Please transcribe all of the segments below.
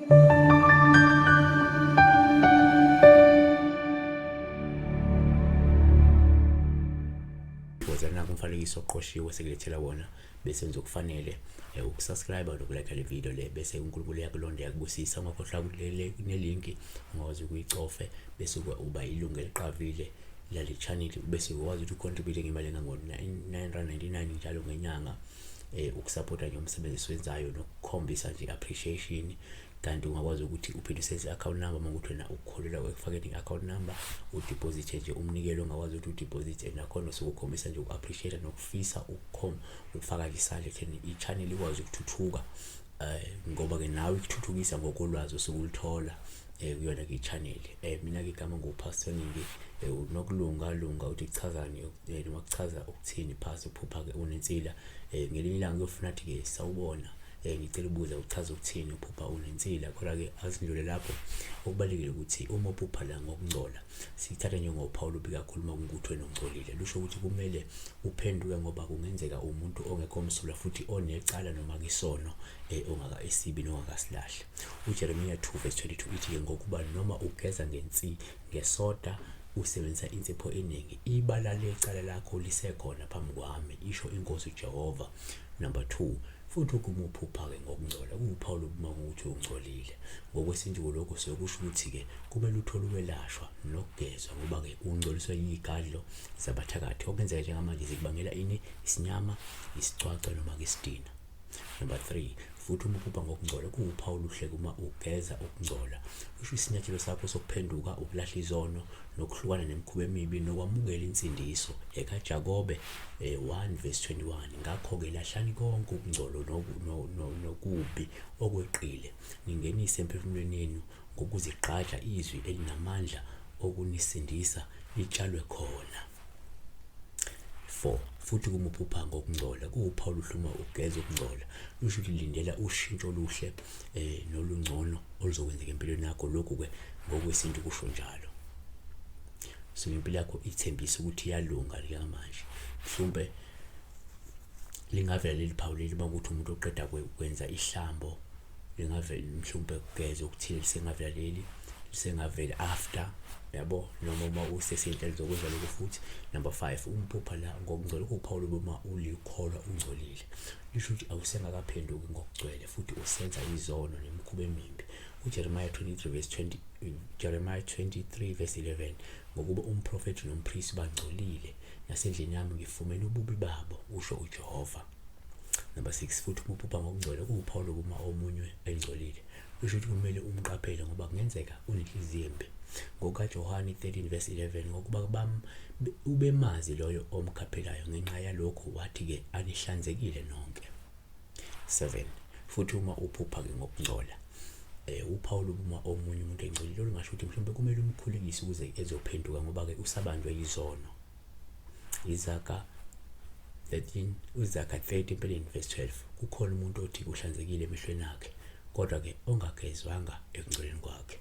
Woza naku umfanekiso oqoshiwe sekulethela wona bese nje okufanele ukusubscribe nokulike le video le bese uNkulunkulu uyakulonda yakubusisa. Ungakhohlwa kulele nelinki ungakwazi ukuyicofe bese uba ilungu eliqavile lale channel bese ukwazi ukuthi ucontribute ngemali engango-999 njalo ngenyanga, ukusupporta nje umsebenzi esiwenzayo nokukhombisa nje appreciation. Kanti ungakwazi ukuthi uphinde usenze i-account number uma ukuthi wena ukukholelwa ekufakeni i-account number, udeposite nje umnikelo ongakwazi ukuthi udeposite, nakhona usuke ukhombisa nje uku-appreciate nokufisa ukufaka nje isandla ekutheni i-channel ikwazi ukuthuthuka, ngoba-ke nawe ikuthuthukisa ngokolwazi osuke uluthola kuyona-ke i-channel. Mina-ke igama nguPastor Ningi, uNokulunga Lunga. Uthi kuchazani, noma kuchaza ukuthini phasi uphupha-ke unensila? Ngelinye ilanga kuyofuna athi-ke sawubona, ngicela ubuza uchaza ukuthini uphupha unensila. Kodwa-ke asidlule lapho. Okubalulekile ukuthi uma uphupha la ngokungcola, sithatha njengophawu olubi kakhulu uma kungukuthi wena ungcolile. Lusho ukuthi kumele uphenduke ngoba kungenzeka umuntu ongekho msulwa futhi onecala noma kisono ongaka esibi nongakasilahli. UJeremiya 2 verse 22 ithi-ke, ngokuba noma ugeza ngensi ngesoda usebenzisa insipho eningi, ibala lecala lakho lisekhona phambi kwami, isho inkosi uJehova. Number 2, futhi uma uphupha-ke ngokungcola, kuwuphawu lokuma ukuthi ungcolile. Ngokwesintu lokho sekusho ukuthi-ke kumele uthole ukwelashwa nokugezwa, ngoba-ke ungcoliswe yigadlo zabathakathi okungenzeka njengamanje zikubangela ini? Isinyama, isicwaca noma-ke isidina. Number 3, futhi uma uphupha ngokungcola, kuwuphawu oluhle uma ugeza ukungcola. Kusho isinyathelo sakho sokuphenduka, ukulahla izono nokuhlukana nemikhuba emibi nokwamukela insindiso. EkaJakobe 1 verse 21, ngakho-ke lahlani konke ukungcola nokubi okweqile, ningenise emphefumulweni yenu ngokuzigqaja izwi elinamandla okunisindisa litshalwe khona. 4, futhi kuma uphupha ngokungcola, kuwuphawu oluhle uma ugeza ukungcola. Lusho ukuthi lindela ushintsho oluhle nolungcono oluzokwenzeka empilweni yakho. Lokhu-ke ngokwesintu kusho njalo. So impilo yakho ithembisa ukuthi iyalunga njengamanje. Mhlawumbe lingavela leli phawu leli uma kuthi umuntu oqeda kwenza ihlambo, lingavela mhlawumbe kugeza okuthile, lisengavela leli, lisengavela after yabo, noma uma useseyinhlelo zokwenza lokho. Futhi number 5, umphupha la ngokungcola, kuwuphawu loba uma ulikholwa ungcolile, lisho ukuthi awusengakaphenduki ngokugcwele futhi usenza izono nemikhuba emimbi. UJeremiah 23 verse 20, Jeremiah 23 verse 11, ngokuba umprofethi nompristi bangcolile, nasendlini yami ngifumene ububi babo, usho uJehova. Number 6, futhi uma uphupha ngokungcola, kuwuphawu lokuma omunye engcolile, kusho ukuthi kumele umqaphele ngoba kungenzeka unenhliziyo embi. NgokaJohane 13 verse 11, ngokuba ubemazi loyo omkhaphelayo, ngenxa yalokhu wathi-ke anihlanzekile nonke. 7, futhi uma uphupha-ke ngokungcola, uphawu lokuma omunye umuntu engcolile, olungasho ukuthi mhlawumbe kumele umkhulekise ukuze ezophenduka, ngoba-ke usabanjwe yizono. Izaga 13, uZaga 30 empeleni verse 12, kukhona umuntu othi uhlanzekile emehlweni akhe, kodwa-ke ongagezwanga ekungcoleni kwakhe.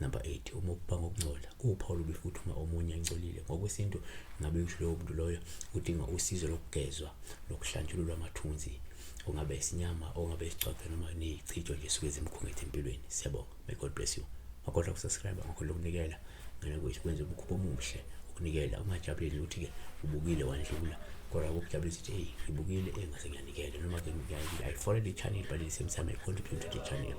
Number 8, uma uphupha ngokungcola, kuwuphawu olubi futhi uma omunye engcolile. Ngokwesintu ngabe usho lowo muntu loyo udinga usizo lokugezwa nokuhlanjululwa amathunzi, ongabe isinyama, ongabe isicwaca noma neyichitho nje suke zimkhungethe empilweni. Siyabonga. May God bless you. Ungakhohlwa ukusubscribe, ungakhohlwa ukunikela. Ngena kwethu kwenza umkhuba omuhle ukunikela. Ungajabuleli ukuthi-ke ubukile wandlula, kodwa ukujabulisa ukuthi eyi ngibukile engase ngiyanikela, noma ke I follow the channel but at the same time I contribute to the channel.